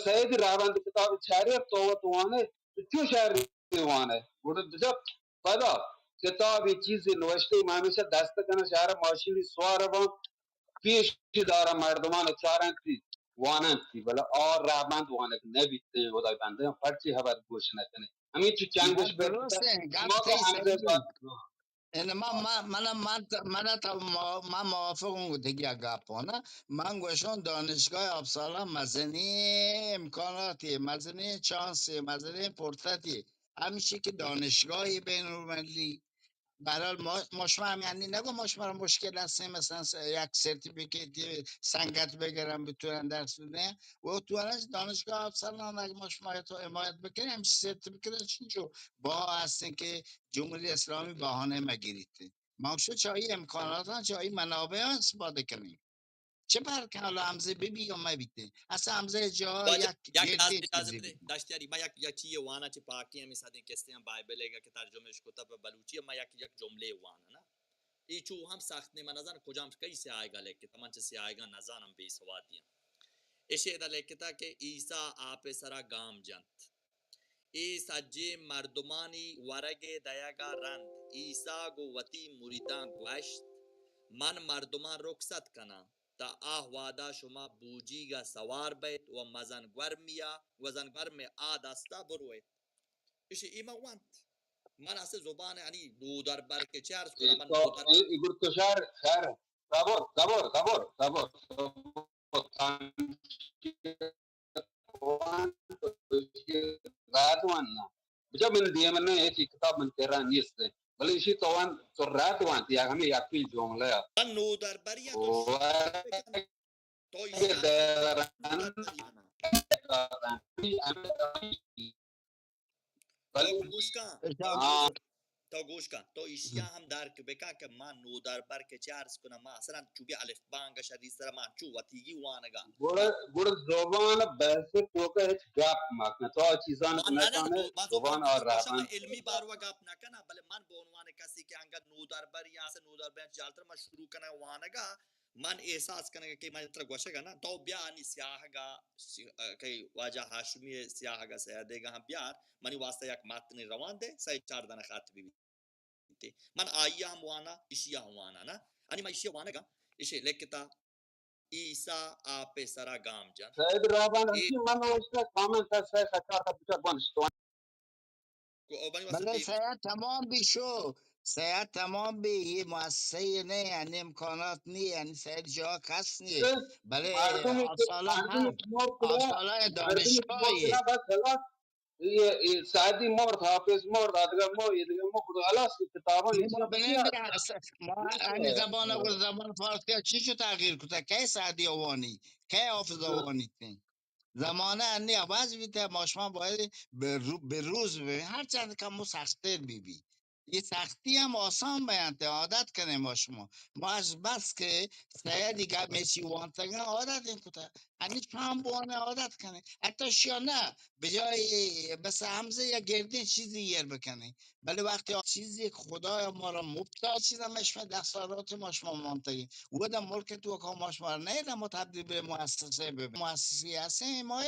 سید رہبند کتاب چارے تو وت وانے، تو چو شعر وانے؟ گڑا بجا پدا کتابی چیزی نوشتے، ما ہمیشہ دست کنا شہر ماشینی سوار بان، پیش دارا مردمان چارنتی واننتی، بلے آ رہبند وانگ نبیتے، خدای بندے پرچی حبر گوش نکنے۔ ہمیں چو چنگوش بے درست ہیں، گپ ما تو صحیح ہمزے صحیح۔ بات ان ما، ما، من، من، من تا ما، ما موافق ہوں دگہ گپ ہوں نا۔ من گوشوں دانشگاہ آپسالا مزنی امکاناتی، مزنی چانسی، مزنی پرتتی۔ ہمیشی کہ دانشگاہ بین المللی۔ بہرحال ما، ما شما ہم یعنی نگو ما شما را مشکل ہستیں، مثلاً س-، یک سرتیفکیتی سنگت بگرن بتونن درس بدن۔ و تو الان دانشگاہ آپسالا اگه ما شما تو حمایت بکنیم، ہمیشی سرتیفکیت چنچو با ہستیں کہ جمهوری اسلامی بهانه مگیریت. ما شو چه آئی امکاناتان، چه آئی منابعان استفاده کنیم. چه فرق حالا همزه ببی یا مبیته؟ اصلاً همزه جا واجہ، یک یک لحظه گردش اجازه بده، ببی. دشتیاری، ما یک، یک چیئے وانا چه پاکی همی صدیں کستے هم بائبل گا که ترجمهش کتا په بلوچی، ما یک، یک جمله وانا نا. ای چو هم سخت نه، من نزان کجام کئی سیاهگا لکتا، من چه سیاهگا نزانم، بے سوادی هم. اشی ادا لکتا که عیسی آپ سرا گام جنت. اے سجیں مردمانی ورگ ء دئیگ ء رند عیسی گوں وتی مریداں گوشت، من مردماں رکست کناں، تاں آ وہدا شما بوجیگ ء سوار بئیت و مزن گورمی ء، مزن گورم ء آ دست ء بروئیت. ایشی اے من ونت. من اسے زبان انی نودربر کہ چہ عرض کناں، من تو نودربر اے، اے گڑ تو شر، شر، صبر، صبر، صبر، صبر. رد وان نا. بچا من دیم نے، ایسی کتاب من تیرا نیست. بلے ایشی تو وان، تو رد وان، یا ہمیں یقین جملہ یا. من نودربری تو و تو ایشی دیران نودربری نا. بلے تو گوش کن، تو ہاں. گوش، تو گوش کن، تو ایشیا ہم درک بکن کہ ما نودربر کہ چہ عرض کناں، ما اصلاً چونکہ الف بانگ شری سر ما چو وتیگی وانگا. گڑ، گڑ زبان بحث توکا ہچ گپ مکن، تو چیزان ما نہ، نہ، نشانے تو، ما زبان زبان اور تو شما رحمان علمی باروا گپ نہ کنا، بلے من بہ عنوان کسی کہ انگت نودربر یا سے نودربر جالتر ما شروع کنا وانگا، من احساس کنگ کہ من ترا گوشگ ء نہ، تو بیا انی سیاہگ ء سی-، ء، کئی واجہ ہاشمی ء سیاہگ ء سیادیگ ء ہم بیار، منی واسطہ یک ماتنے روان دے، سئے چار دانہ خط بہ بیت. من آئی ء ہم واناں، ایشی ء ہم واناں نا. انی من ایشی ء وانگ ء، ایشی لکھتا، عیسی آپ ء سرا گام جنت. سید رحمان اے ہمشی من نوشتہ کامنٹ ء سئے خط ء بچار بنش تو. کو-، او بنی واسطہ بلے بی-، سید تمام بی شو، سید تمام بی، یہ مؤسسہ یہ نہیں، یعنی امکانات نہیں، یعنی سید جا کس نہیں. بلے مردم آ سالا مردم ہاں، شما آ سالا مردم دانشگاہ شما یہ. بس خلاص. یہ، یہ سعدی مرد، حافظ مرد، ادگر مرد، یہ دیگه مرد، خلاص، کتابان ما ایشان بلے بسیار. ما انی زبان اگر زبان فارسی چی شو تغییر کتا؟ کئے سعدی وانی؟ کئے حافظ وانی؟ زمانہ انی عوض بیتہ، ما شما باید بہ رو-، بہ روز ببین، ہر چند کم و سختر ببی. یہ سختی ہم آسان بیانت، عادت کنیں ما شما. ما از بس کہ سیدی گپ میچی وانتگن عادت این کتا. انی شما ہم بوانے عادت کنیں. حتی شیا نہ، بجای بس ہمزہ یا گردین چیزی یر بکنیں. بلے وقتی آ چیزی خدایا ما را مفتا چیز ہم شما دستارات ما شما مانتگیں. و در ملک تو ما شما را نہ، ما تبدیل به مؤسسه ببین. مؤسسه هستیں، ما